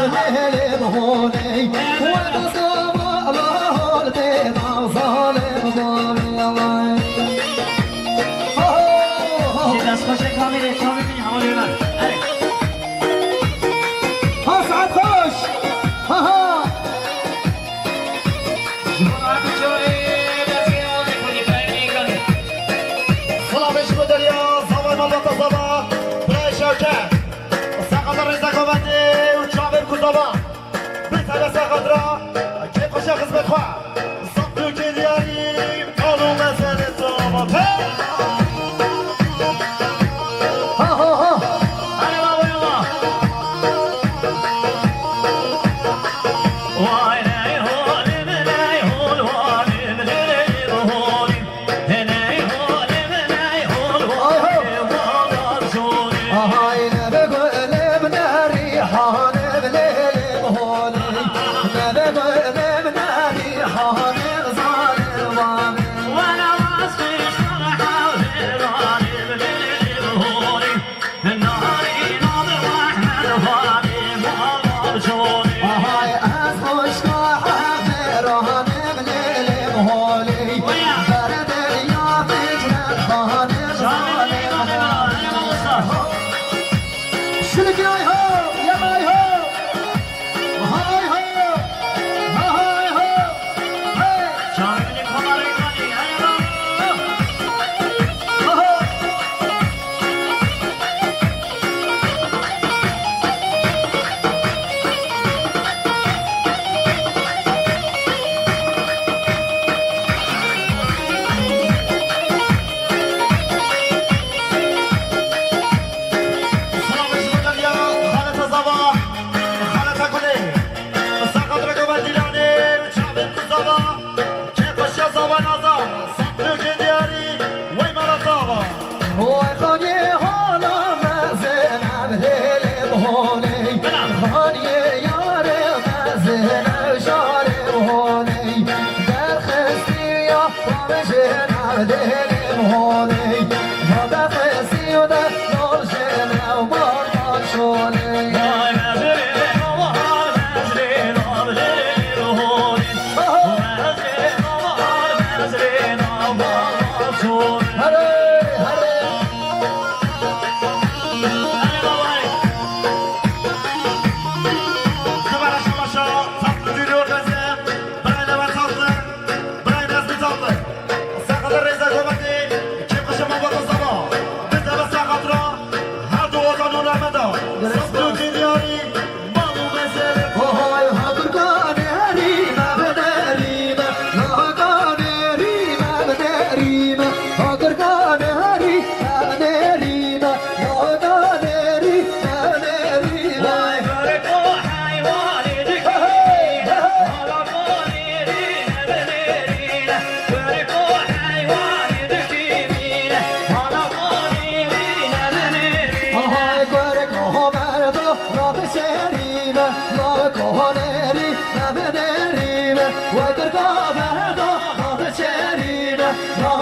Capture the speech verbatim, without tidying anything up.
Lêlê bi holê, we destê me la hol tê da zalim bavê. Ho, ho, ho. Ji destxweşê kamî rê, kamî min hewlê me. Erê. Ha, saet xweş. Ha, ha. Ji bo Artuçoyê destê alê xwedî berî kan. Silavê ji bo derya, zavay malbata zava, birayê Şewket. Saxata rêza govendê û çavên ku zava. Bi tele saxat ra, kê xweşe xizmet xwe. Sap dûkê diyarî, kal û mezelê zava. Pe! Ha, ha, ha. Hadi baba, yallah. Vay, ney hol, ney hol, vay, ney hol. Ay ho! Ahay, ne be gulüm, ne rîhane, bi lêlê bi holê. Ne be gulüm, ne rîhane, zalim vane. Ahay, ez xwişka hevdêranê, bi lêlê bi holê. Berdê ya fikret xanê, zalim vane. Şilikê ay ho, yek ay ho. Hay ho, hay ho. Hey! Çavê min ê komarê kanî, hey ho! Aha! Silavê ji bo derya, xaleta zava, xaleta gulê. Saxat rego ve dîlanê, çavên ku zava. Kê xweşiya zava naza, sap dûkê diyarî, wey mala zava. Way xaniyê hala mezin em lêlê bi holê. Xaniyê yarê mezin ew şarê bi holê. Derxistî ya rojê em lêlê bi holê. Ya derxistî ya de rojê ew mal mal şolê. Herê, herê. Her du otanû rehmeta. Sap dûkê diyarî, mal û mezelê. Ohay, ha kurkanê herî me binerî me, ha kanê rî me binerî me, ha kurkanê herî me binerî me, ha kanê rî me binerî me. Vay, gurek o heywanê dikî. Hey, hey, hey. Aha, gurek, aha, merdo, rabişêrîne, ma konerî, me binerîne, we gurka merdo, rabişêrîne, ma